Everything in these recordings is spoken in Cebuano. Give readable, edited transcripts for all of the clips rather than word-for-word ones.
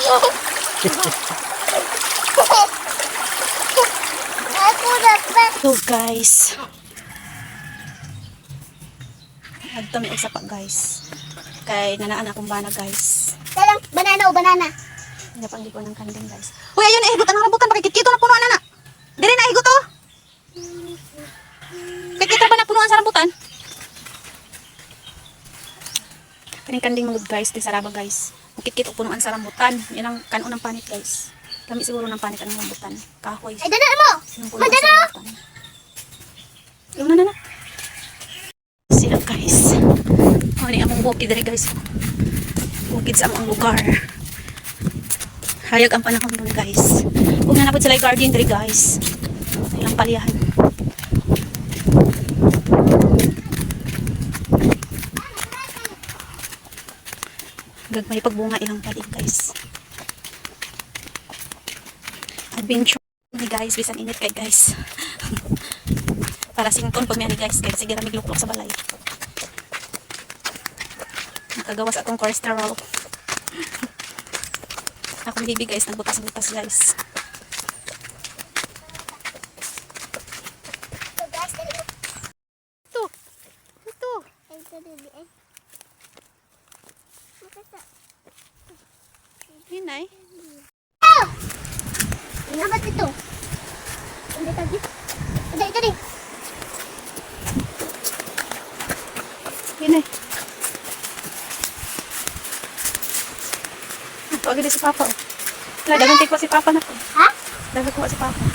Ako na pa. So guys, adto mi og sapa, guys. Kay nanaan akong bana, guys. Talang banana o banana. Hindi pa ko ng kanding, guys. Uy, ayun na higot ang rambutan, bakit kito na punuan na na. Diri na higot oh. Kikita ba na punuan sa rambutan? Kaning kanding mga guys, di saraba, guys. Kikit og punuan sa rambutan. Yan ang kanon ng panit, guys. Kami siguro ng panit ang rambutan. Kahoy. Ay, dala mo. Yung punuan sa Madala! rambutan. Yung na na na. Sila, guys. Ano ni among bukid diri, guys. Bukid sa among lugar. Hayag ang panahon dun, guys. Kung nanapod sila yung garden diri, guys. Ilang palihan. Gagmay pagbunga ilang palig, guys. Adventure ni guys, bisan init kay guys. Para singkon pag ni guys, kay sige ramig luklok sa balay. Nakagawas atong cholesterol. Akong baby, guys, nagbutas-butas, guys. Ito, guys, dali mo. Ito. Ito. Ay, dali, ay. Makita. Yun ay. Ah! Ano ba ito? Hindi tagi. Ito, ito din. Yun ay. Ito agad si Papa. Oh. Wala, dagang tikwa si Papa na po. Ha? Dagang kuha si Papa.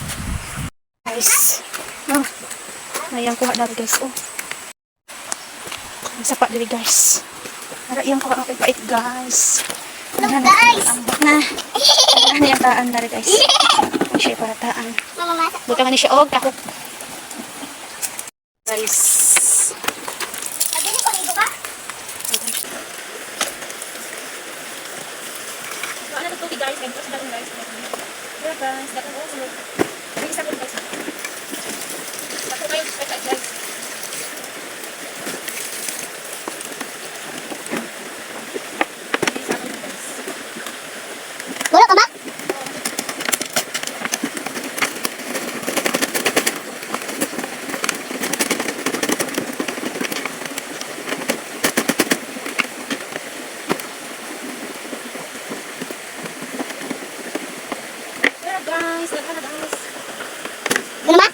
Guys. Oh. Nayang kuha dali, guys. Oh. Ang sapa dali, guys. Ara iyang kuha ng pait, guys. Look, guys. Ambak na. Ano yung taan dali, guys. Ang siya para taan. Mama, masa. Buta man ni siya og takot. Guys. Mabili ko ligo ba? So, ano to guys? Ganito sa dalong, guys. Pero guys, datong oh, sunod. May isa ko, guys. Dato kayo, guys, guys. May isa ko, guys. Wala ka ba? Pero guys, daghan na, guys. Ganun ba?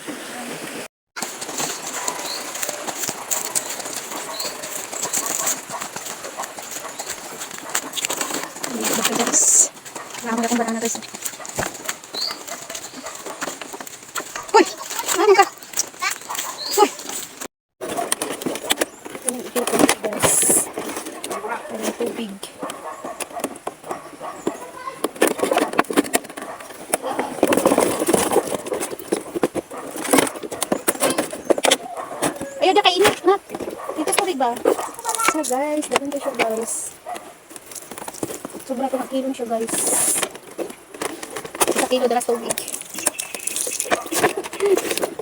Hindi ko ba, guys? Wala akong banana, guys. Uy! Ano ka? Uy! Ito yung itutubig, guys. Ito yung tubig. Ayaw na kainit na. Dito sa tubig ba? So guys, dagan ko siya, guys. Sobra ko nakilong siya, guys. Isa kilo dalas tubig.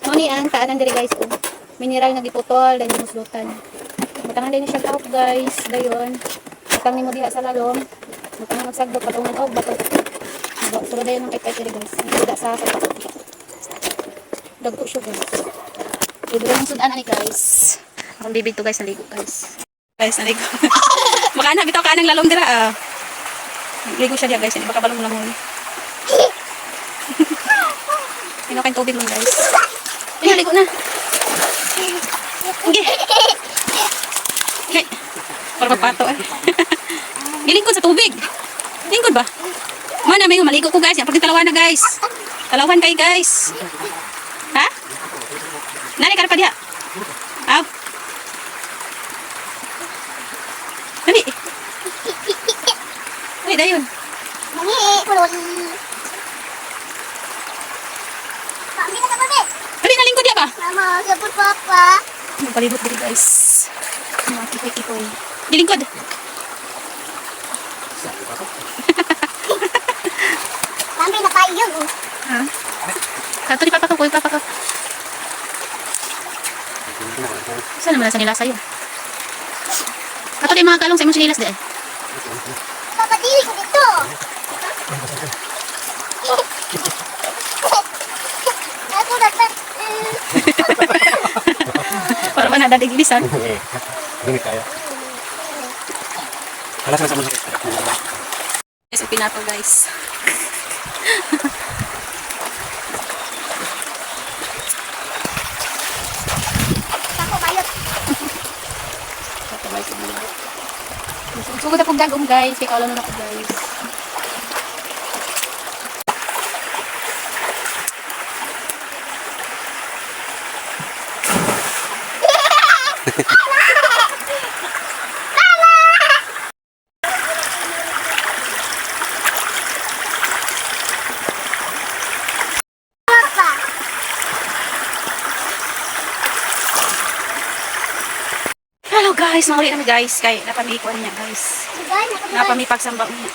Ano ni ang taanan diri, guys, oh. Mineral nga giputol dahil muslutan. Butangan din siya kahok, guys, dayon. Butang nimo diha sa lalom. Butangan magsagbot patungan og bato. Sulod dayon ang paypay diri, guys. Ida sa sa. Dagko siya, guys. Libre ang sudan ani, guys. Akong bibig to, guys, naligo, guys. Guys, naligo. Makana bitaw ka ng lalom dira ah. Ligo siya diya, guys, hindi baka balong lamon. Ino kayong tubig lang, guys. Ayun, ligo na. Sige. Okay. Para magpato eh. Gilingkod sa tubig. Lingkod ba? Mana may maligo ko, guys. Yan pag talawan na, guys. Talawan kay guys. Ha? Nani ka na pa diha? Aw. Dali. Dali dayon. Mangi, kulol. Pambi na ka ba, be? Dali na lingkod diha ba? Mama, sabot papa. Magpalibot diri, guys. Mga kikoy-kikoy. Gilingkod. Pambi na kayo. Ha? Kato ni papa ko, kuy papa ko. Saan naman sa nila sa'yo? Kato di mga kalong sa imong sinilas di ay. Papa, dili ko dito. Ako dapat. Para man nadadigilisan. Eh, dumi kayo. Alas na sa mga. Guys, pinato, guys. Ako bayot. Sugod akong dagom, guys. Kay kaulan na ako, guys. Papa. Hello guys, manguli kami, guys. Kay napami kuan niya, guys. Guys, nakabigay. Napami pagsamba niya.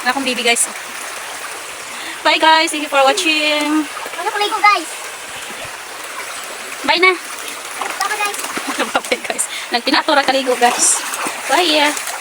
Na akong baby, guys. Bye guys, thank you for watching. Ano kulay ko, guys? Bye na. Bye guys. Bye guys. Nagpinato ra kaligo, guys. Bye. Yeah.